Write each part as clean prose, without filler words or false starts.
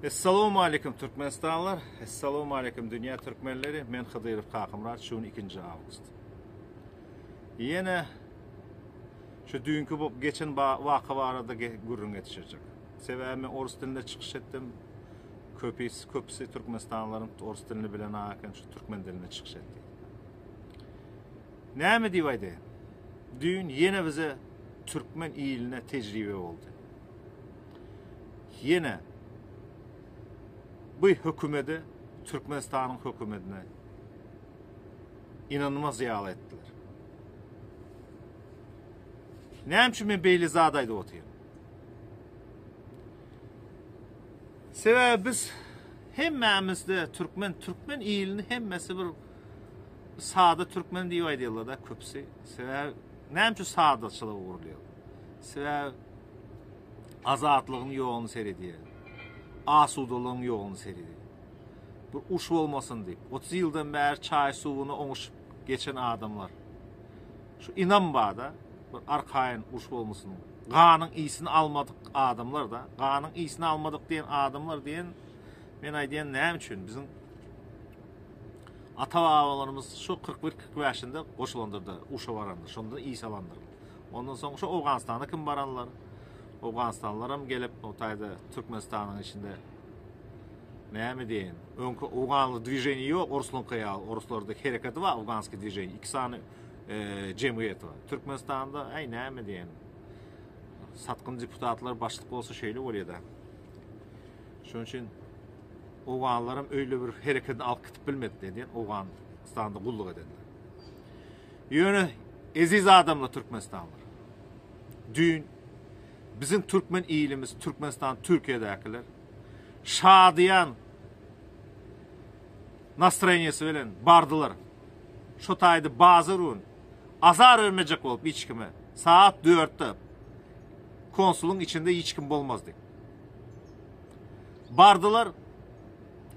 Essalawmaleýkim Türkmenistanlylar, Essalawmaleýkim dünýä türkmenleri, men Hydyrow Kakymyrat, şu gün ikinji awgust. Ýene şu düýnki bolup geçen waka barada gürrüň etişejek. Sebäbi men orus dilinde çykyş etdim. Köpüsi, köpüsi türkmenistanlylaryň orus dilini bilen eken, şu türkmen dilinde çykyş etdi. Näme diýip aýdaýyn? Düýn ýene bize türkmen iline tejribe boldy. Ýene bu hökümede Türkmenistanyň hökümedine ynanmaz ýaly etdiler. Näme üçin men beýle zat aýdyp otyryn? Sebäbi biz hemmämizde türkmen türkmen ilini hemmesi bir sada türkmen diýip aýdýarlar da köpüsi. Sebäbi näme üçin sadaçylyga urulýar? Sebäbi azatlygyň ýoluny seredýär. Asudalygyň ýoluny seredýär. Bir uruş bolmasyn diýip, 30 ýyldan bäri çaý suwuny oňuşyp geçen adamlar. Şu ynam bar-da, bir arkaýyn uruş bolmasyn. Ganyň ysyny almadyk adamlar-da, ganyň ysyny almadyk diýen adamlar diýen, men aýdýan näme üçin biziň ata-babalarymyz şu 41-45-inde goşulandyrdy, urşa baranda, şonda ys alandyr. Ondan soň şu Owganystana kim baranlar? Owganystanlylaram gelip, o taýda Türkmenistanyň içinde näme diýeýin, öňki owganly dwiženiýe ýok, oruslyňky ýaly, oruslarda hereketi bar, owganskiý dwiženiýe, iki sany e, jemgyýeti bar. Türkmenistanda, äý näme diýeýin, satgyn deputatlar başlyk bolsa şeýle bolýar-da. Şonuň üçin owganlaram öýle bir hereketini alyp gidip bilmedi diýen Owganystanda gulluk edenler. Ýöne eziz adamlar Türkmenistanlylar. Düýn biziň türkmen ilimiz Türkmenistan Türkiýedäkiler şadyýan nastroýeniýesi bilen bardylar. Şo taýda bazar gün azar bermejek bolup hiç kime saat 4-de konsulyň içinde hiç kim bolmaz diýip. Bardylar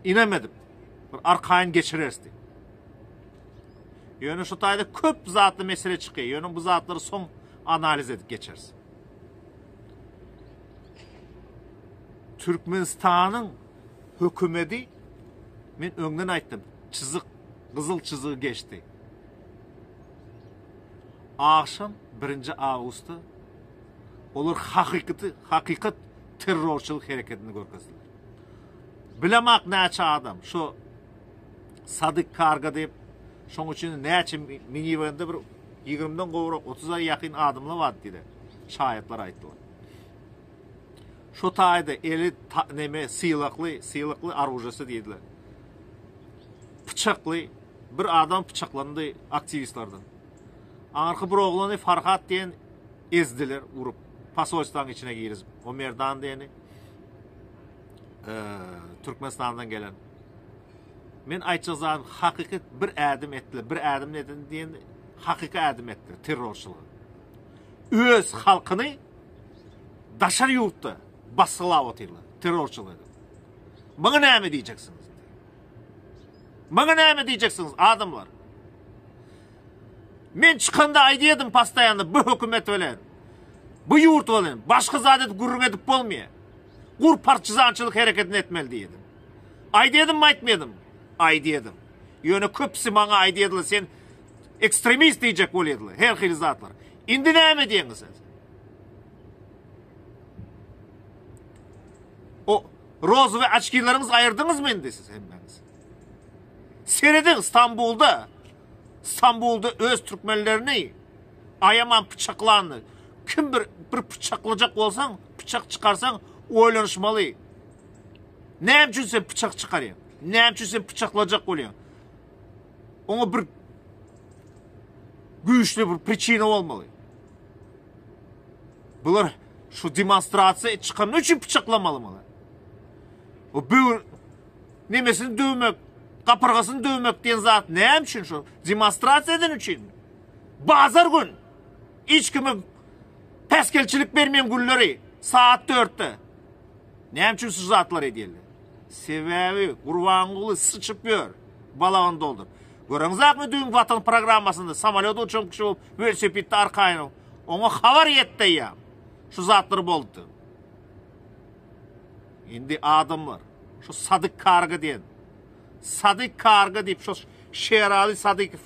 inemedip bir arkaýyn geçireris diýip. Ýöne şu taýda köp zatly mesele çykýar. Ýöne bu zatlary soň analiz edip geçeris. Türkmenistanyň hökümeti men öňden aýtdym, çyzyk, gyzyl çyzygy geçdi. Agşam 1-nji awgustda olar hakykaty, hakykat terrorçylyk hereketini görkezdiler. Bilemak näçe adam şu Sadyk Karga diýip, şoň üçin näçe miniwende bir ýigrimden gowrak, otuza ýakyn adamlar bardy diýdi. Şaýatlar aýtdylar. Şo taýda eli neme sylakly, sylakly oružasy diýdiler. Pyçakly bir adam pyçaklandy aktiwistlerden. Aňyrky bir oglany Farhat diýen ezdiler urup, posolstwanyň içine girizip. O Merdan diýeni Türkmenistandan gelen. Men aýtjak zadym hakyky bir ädim etdiler. Bir ädim neden diýen hakyky ädim etdiler terrorçylyga. Öz halkyny daşary ýurtda basgylap otyrlar terrorçylyk edip. Muňa näme diýjeksiňiz? Muňa näme diýjeksiňiz adamlar? Men çykanda aýdýardym postoýanno bu hökümet bilen bu ýurt bilen başga zat edip gürrüň edip bolmaýar. Gur partizançylyk hereketini etmeli diýdim. Aýdýardymmy aýtmadym? Aýdýardym. Ýöne köpüsi maňa aýdýardylar sen ekstremist diýjek bolýardylar. Her hili zatlar. Indi näme diýeňiz siz? O rozowy açkileriňizi aýyrdyňyzmy indi siz hemmäňiz? Serediň Stambulda Stambulda öz türkmenlerini aýaman pyçaklandy. Kim bir bir pyçaklajak bolsaň, pyçak çykarsaň oýlanyşmaly. Näme üçin sen pyçak çykarýaň? Näme üçin sen pyçaklajak bolýaň? Oňa bir güýçli bir priçina bolmaly. Bular şu demonstrasiýa çykany üçin pyçaklamaly muny. O böwür nemesini döwmek, gapyrgasyny döwmek diýen zat näme üçin şu? Demonstrasiýa eden üçin. Bazar gün hiç kime päsgelçilik bermeýän günleri saat 4-de. Näme üçin şu zatlary edýärler? Sebäbi Gurbanguly syçyp ýör, balagyny dolduryp. Göreňizakmy düýn Watan programmasynda samolýot uçan kişi bolup welosipedde arkaýyn oňa habar ýetdi eýýäm. Şu zatlar boldy. Indi adamlar. Şu Sadyk Karga diýen. Sadyk Karga diýip şu Şeraly Sadykow.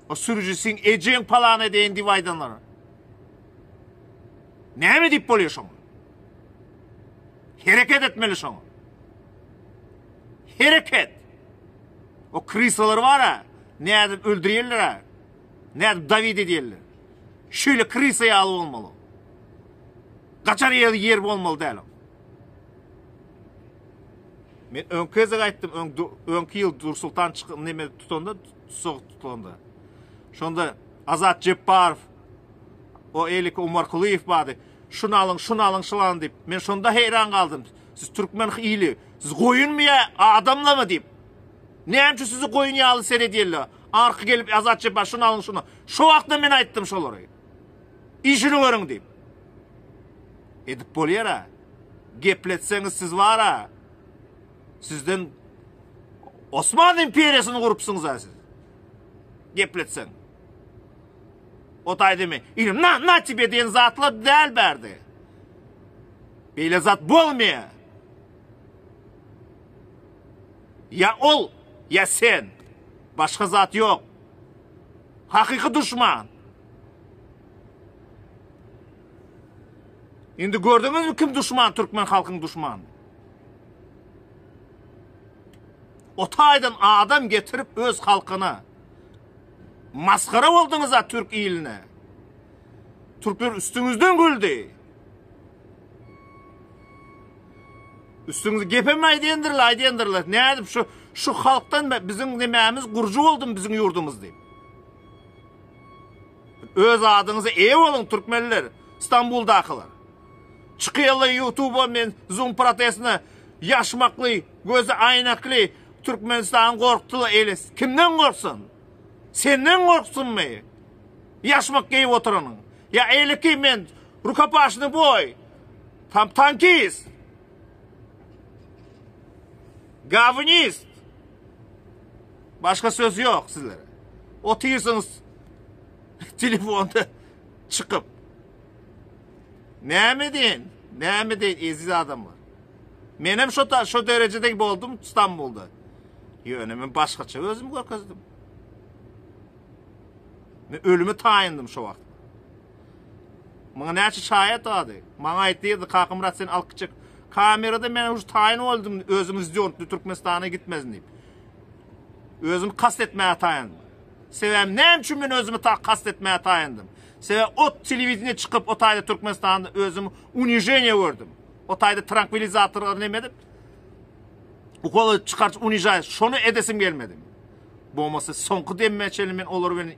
O sürüjisiň ejeň palan edeýin diýip aýdanlar. Näme diýip bolýar şoňa? Hereket etmeli şoňa. Hereket. O krysalar bar-a, nädip öldürýärler-ä? Nädip Dawid edýärler? Şeýle krysa ýaly bolmaly. Gaçar ýeri ýer bolmaly däl. Men öňki gezek aýtdym, öň öňki ýyl Dursultan çykyp neme tutanda, tussag tutulanda. Şonda Azat Jepbarow o Eliki Umar Kulyýew bardy. Şuny alyň, şuny alyň, şuny diýip. Men şonda heýran galdym. Siz türkmen ili, siz goýunmy ýa adamlamy diýip. Näme üçin sizi goýun ýaly seredýärler? Arka gelip Azat Jepbar şuny alyň, şuny. Şo wagtda men aýtdym şolary. Işini görüň diýip. Edip bolýar-a. Gepletseňiz siz bar-a. Sizden Osman imperiýasyny gurupsyňyz-a siz. Gepletseň. O taýda men, ine, na, na tebe diýen zatlar däl bärde. Beýle zat bolmaýar. Ýa ol, ýa sen. Başga zat ýok. Hakyky duşman. Indi gördüňizmi kim duşman, türkmen halkyň duşmany? O taýdan adam getirip öz halkyna masgara bolduňyz-a türk iline. Türkler üstüňizden güldi. Üstüňizi gepem aýdýandyrlar, aýdýandyrlar. Nädip şu şu halkdan biziň nemämiz gurjy boldumy biziň ýurdumyz diýip. Öz adyňyza eýe boluň türkmenler, Stambuldakylar. Çykyýaly YouTube'a men Zoom protestine ýaşmakly, gözi aýnakly Türkmenistan gorkdular eli. Kimden gorksun? Senden gorksunmy? Ýaşmak geýip oturanyň. Ýa eýleki men rukapaşny boý. Tam tankist. Gawinist. Başga söz ýok sizlere. Otyrsyňyz telefonda çykyp. Näme diýen? Näme diýen eziz adamlar? Menem şo şo derejede boldum Stambulda. Ýöne men başgaça özümi görkezdim. Men ölüme taýyndym şo wagt. Muňa näçe şaýat bardy. Maňa aýtdy, Kakamyrat sen alyp gitjek. Kamerada men už taýyn boldum, özüm izdýortdy Türkmenistana gitmezin diýip. Özüm kast etmäge taýyndym. Sebäbi näme üçin men özümi ta kast etmäge taýyndym? Sebäbi o telewideniýe çykyp o taýda Türkmenistanda özüm uniženiýe gördüm. O taýda trankvilizatorlar neme edip ukola çykaryp unižaýa şony edesim gelmedi. Bolmasa soňky demme çenli men olary bilen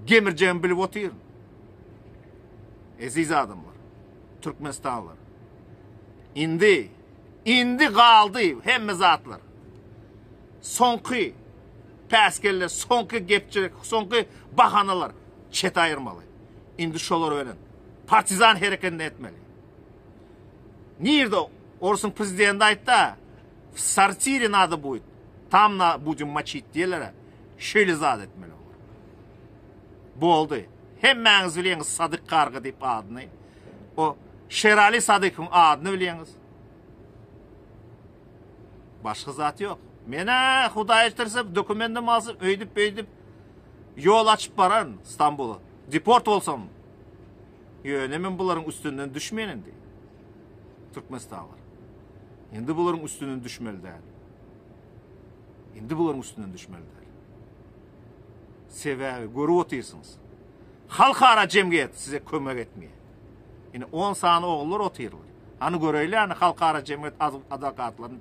gemirjegimi bilip otyryn. Eziz adamlar, Türkmenistanlylar. Indi, indi galdy hemme zatlar. Soňky päsgeller, soňky gepçilik, soňky bahanalar çet aýyrmaly. Indi şolar bilen partizan hereketini etmeli. Nirde Orsuň prezidenti aýtdy, w sortire nado будет, tam na budem moçit diýerler. Şeýle zat etmeli olar. Boldy. Hemmäňiz bilýäňiz Sadyk Garga diýip adyny. O Şerali Sadykyň adyny bilýäňiz. Başga zat ýok. Menä Hudaý eşdirse dokumentim alsam öýdüp beýdip ýol açyp bararyn Stambula. Deport bolsam. Ýöne men bularyň üstünden düşmeýän indi. Türkmenistanlar. Indi bularyň üstünden düşmeli däl. Indi bularyň üstünden düşmeli däl. Sebäbi görüp otyrsyňyz. Halkara jemgyýet size kömek etmeýär. Indi 10 sany ogullar otyrlar. Hany göreýli, hany halkara jemgyýet advokatlaryny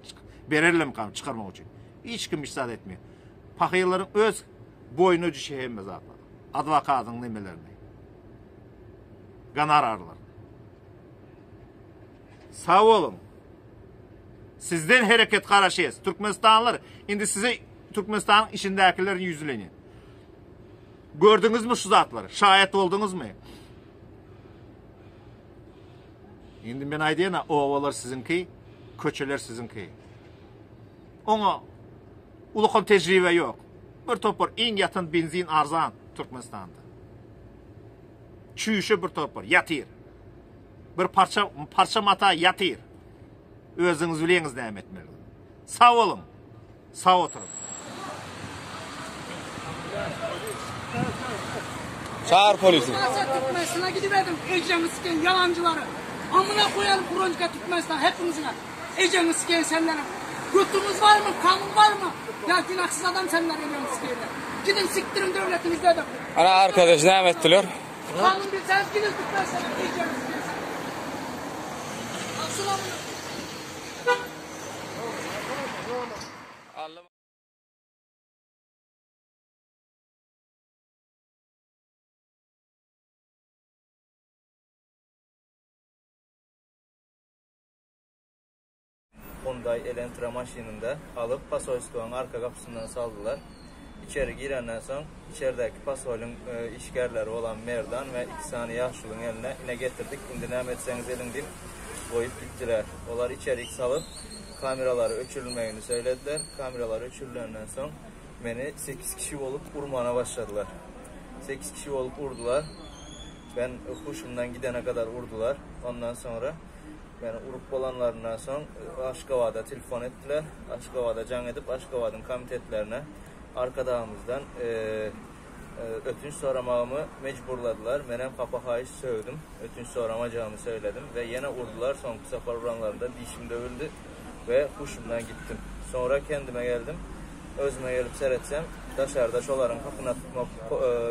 bererlermi çykarmak üçin. Hiç kim hiç zat etmeýär. Pahyrlaryň öz boýnuna düşýär hemme zatlar. Adwokatyň nemelerini. Gonorarlaryny. Sag boluň. Sizden hereket garaşýas. Türkmenistanlylar, indi size Türkmenistanyň içindäkiler ýüzlenýär. Gördüňizmi şu zatlary? Şaýat bolduňyzmy? Indi men aýdýan, obalar siziňki, köçeler siziňki. Oňa ulukan tejribe ýok. Bir topar iň ýatan benzin arzan Türkmenistanda. Çüýşe bir topar ýatyr. Bir parça parça mata ýatyr. Özüňiz bilýäňiz näme etmelidigini. Sag boluň. Sag oturyň. Çagyr polisi. Türkmenistana gidiberdim ejeni siken yalancıları. Amına koyarım Kronika Türkmenistan hepinizine. Ejeni siken senlerin. Götünüz var mı? Kanun var mı? Ya günahsız adam senler ejeni sikenler. Gidin siktirin devletinizde de. Ana arkadaş näme etdiler? Kanun bilseniz gidin Türkmenistan'a ejeni siken sen. Alsın amına. Hyundai Elantra maşynynda alyp posolstwanyň arka gapysyndan saldylar. Içeri girenden soň içerdäki posolyň işgärleri bolan Merdan we iki sany ýaşulyň eline ine getirdik, indi näme etseňiz ediň diýip goýup gitdiler. Olar içerik salyp kameralary öçürilmegini söýlediler. Kameralar öçürilenden soň meni sekiz kişi bolup urmana başladylar. Sekiz kişi bolup urdular. Ben huşumdan gidene kadar urdular. Ondan soňra Meni urup bolanlaryndan soň Aşgabada telefon etdiler. Aşgabada jaň edip, Aşgabadyň komitetlerine Arkadagymyzdan ötünç soramagymy mejburladylar. Menem hapa-haýyş sögdüm. Ötünç soramajagymy söyledim we ýene urdular. Soňky sapar uranlarynda dişim döwüldi we huşumdan gitdim. Soňra kendime geldim. Özüme gelip seretsem, daşarda şolaryň hakyna tutma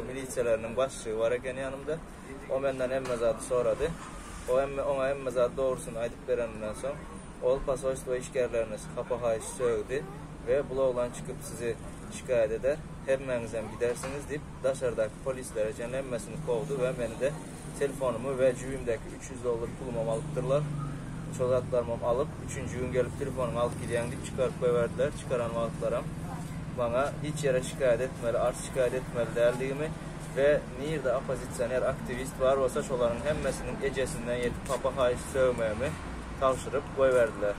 milisiýaleriniň başlygy bar eken ýanymda. O menden hemme zady sorady. O hemme oňa hemme zady dogrusyny aýdyp berenimden soň, ol posolstwo işgärlerine hapa-haýyş sögdi we bul oglan çykyp sizi şikaýat eder, hemmäňizem gidersiňiz diýip, daşardaky polislere çenli hemmesini kowdy we meni-de telefonymy we jübimdäki 300 dollar pulumam alypdyrlar. Şol zatlarymam alyp, üçünji gün gelip telefonyňy alyp gidýäň diýip çykaryp goýberdiler. Çykaran wagtlaram maňa hiç ýere şikaýat etmeli, arz-şikaýat etmeli däldigimi, We nirde oppozisioner aktiwist bar bolsa şolaryň hemmesiniň ejesinden ýetip hapa haýyş sögmegimi tabşyryp goýberdiler.